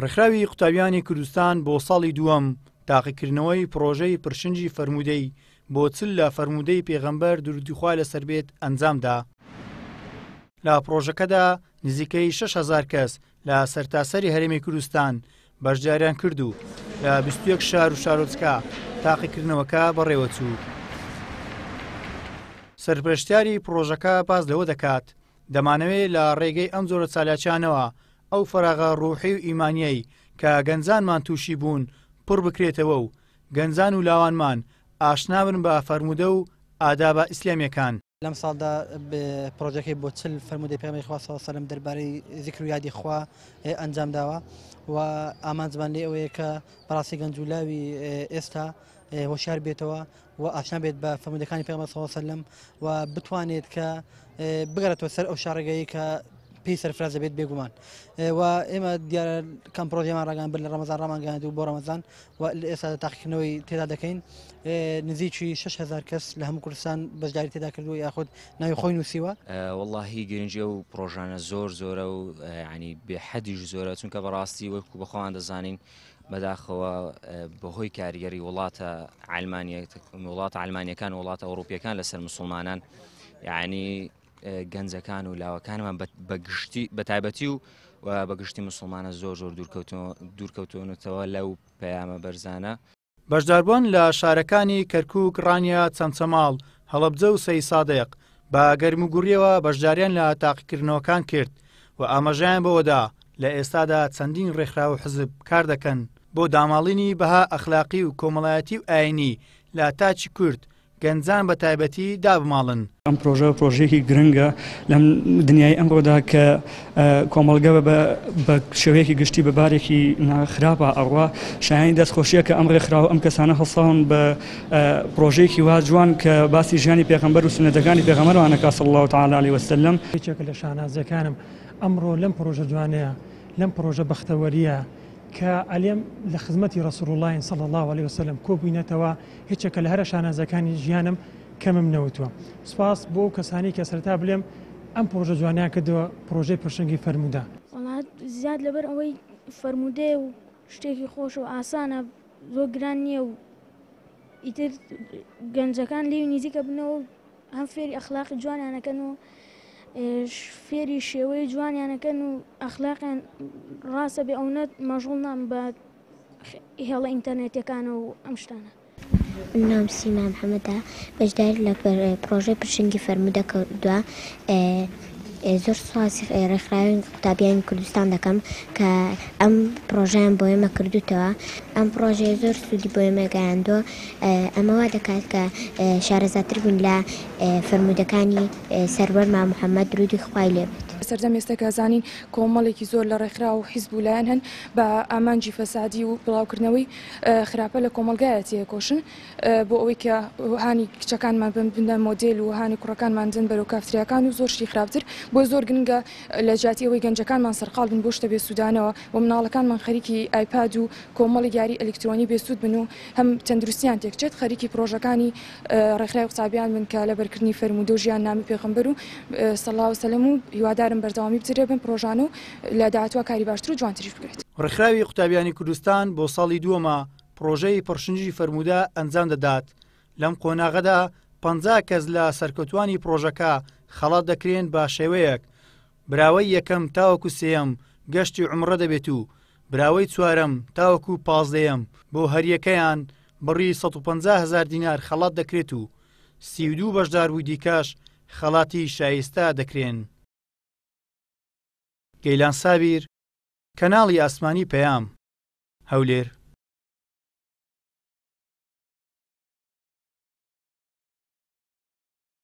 ڕێکخراوی قوتابیانی کوردستان بۆ ساڵی دووەم تاقیکردنەوەی پڕۆژەی پرشنگی فەرموودەی بۆ 40 لە فەرموودەی پێغەمبەر دروودی خوای لەسەر بێت ئەنجامدا. لە پڕۆژەکەدا نزیکەی 6000 کەس لە سەرتاسەری هەرێمی کوردستان بەشداریان کرد و لە 21 شار و شارۆچکە تاقیکردنەوەکە بەڕێوەچوو. سەرپەرشتیاری پڕۆژەکە باس لەوە دەکات، دەمانەوێت لە ڕێگەی ئەم جۆرە چالاکیانەوە ئەو فەراغە ڕوحی و ئیمانیەی کە گەنجانمان تووشی بوون پڕ بکرێتەوە و گەنجان و لاوانمان ئاشنا بن بە فەرموودە و ئادابە ئیسلامیەکان. لەم ساڵدا پرۆژەکەی بۆ 40 فەرموودەی پێغەمبەری خوا صلی اللە علیه و سلم دەربارەی زیکر و یادی خوا ئەنجام داوە و ئامانجمان لێ ئەوەیە کە بەڕاستی گەنج و لاوی ئێستا هۆشیار بێتەوە و ئاشنا بێت بە فەرموودەکانی پێغەمبەر صلی اللە علیه و سلم و بتوانێت کە بگەڕێتەوە سەر ئەو شاڕێگەیە کە پێی سەرفراز دەبێت بێگومان و ئێمە دیارە کەم پرۆژەمان ڕاگەیاند بەر لە ڕەمەزان ڕامانگەیاند و بۆ ڕەمەزان و لە ئێستا تاقیکردنەوەی تێدا دەکەین نزیکی 6000 کەس لە هەموو کوردستان بەشداری تێدا کردووە یاخود ناوی خۆی نووسیوە. وەڵاهی گرنگی ئەو پڕۆژانە زۆر زۆرە و یانی بێ حەدیش زۆرە چونکە بەڕاستی وەکو بەخۆمان دەزانین بەداخەوە بەهۆی کاریگەری وڵاتە وڵاتە عەلمانیەکان وڵاتە ئەوروپیەکان لەسەر مسلمانان یعنی گەنجەکان و لاوەکانمان بەگشتی بە تایبەتی و و بەگشتی مسلمانە زۆر زۆر دوورکەوتونەتەوە لەو پەیامە بەرزانە. بەشداربووان لە شارەکانی کەرکووک، ڕانیە، چەمچەماڵ، هەڵەبجە و سەیدسادق بە گەرموگوڕییەوە بەشداریان لە تاقیکردنەوەکان کرد و ئاماژەیان بەوەدا لە ئێستادا چەندین ڕێکخراو و حزب کاردەکەن بۆ داماڵینی بەها ئەخلاقی و کۆمەڵایەتی و ئایینی لە تاکی کورد گەنجان بە تایبەتی دابماڵن. ئەم پرۆژە پرۆژەیەکی گرنگە لەم دنیای ئەمڕۆدا کە کۆمەڵگە بە شێوەیەکی گشتی بە بارێکی ناخراپە ئەڕوا شایانی دەستخۆشیە کە ئەم ڕێکخراوە ئەم کەسانە هەڵساون بە پرۆژەیەکی وا جوان کە باسی ژیانی پێغەمبەر و سوننەتەکانی پێغەمبەرمان ئەکا صلی اللە تعالی علیه وسلم. یەکێکە لە شانازیەکانم ئەمڕۆ لەم پرۆژە جوانەیە لەم پرۆژە بەختەوەریە کە ئەلێم لە خزمەتی رسول اللە صلی اللە علیه وسلم کۆبوینەتەوە هیچێکە لە هەرە شانازیەکانی ژیانم کەمم نەوتوە سوپاس بۆ ئەو کەسانەی کە سەرەتا بلێم ئەم پرۆژە جوانەیان کردوە پرۆژەی پرشنگی فەرموودە. وەڵا زیاد لەبەر ئەوەی فەرموودەیە و شتێکی خۆشە و ئاسانە زۆر گران نییە و ئیتر گەنجەکان لێی نیزیکە بنەوە و هەم فێری ئەخلاقی جوانیانەکەن و فێری شێوەی جوانیانەکەن و ئەخلاقیان ڕاستە بێ ئەو نە مەشغوڵ نام بە هێڵە ئینتەرنێتەکان و ئەم شتانە. من ناوم سیما محەمەدە بەشداری لە پرۆژەی پرشنگی فەرموودە کردووە زۆر سوپاسی ڕێکخراوی قوتابیانی کوردستان دەکەم کە ئەم پرۆژەیان بۆ ئێمە کردوتەوە ئەم پرۆژەیە زۆر سوودی بۆ ئێمە گەیاندووە ئەمە وا دەکات کە شارەزاتر بین لە فەرموودەکانی سەروەرمان محەممەد درودی خوای لێ بێت. سەردەم ئێستا کە زانین کۆمەڵێکی زۆر لە ڕێکخراو و حیزب و لایەن هەن بە ئامانجی فەسادی و بڵاوکردنەوەی خراپە لە کۆمەڵگایە تێکۆشن بۆ ئەوەی کە هانی کچەکانمان بن بنە مۆدێل و هانی کوڕەکانمان دن بەرەو کافتریاکان و زۆر شتی خراپتر بۆ زۆر گرنگە لە جیاتی ئەوەی گەنجەکانمان سەرقاڵ بن بۆ شتە بێسوودانەوە و مناڵەکانمان خەریکی ئایپاد و کۆمەڵی یاری ئەلیکترۆنی بێسوود بن و هەم تەندروستیان تێکچێت خەریکی پرۆژەکانی ڕێکخراوی قوتابیان بن کە لەبەرکردنی فەرموودە و ژیاننامەی پێغەمبەر و صلی اللە وسلم و هیوادارم بەردەوامی بدرێت بەم پرۆژانە و لە داهاتووە کاری باشتر و جوانتریش بکرێت. ڕێکخراوی قوتابیانی کوردستان بۆ ساڵی دووەمە پڕۆژەی پڕشنگی فەرموودە ئەنجام دەدات، لەم قۆناغەدا 50 کەس لە سەرکەوتوانی پڕۆژەکە خەڵات دەکرێن بە شێوەیەک براوەی یەکەم تاوەکو سێیەم گەشتی عومڕە دەبێت و براوەی چوارەم تاوەکو پازدەیەم بۆ هەریەکەیان بڕی 150 هەزار دینار خەڵات دەکرێت و 32 بەشداربووی دیکەش خەڵاتی شایستە دەکرێن. گەیلان سابیر، کەناڵی ئاسمانی پەیام، هەولێر.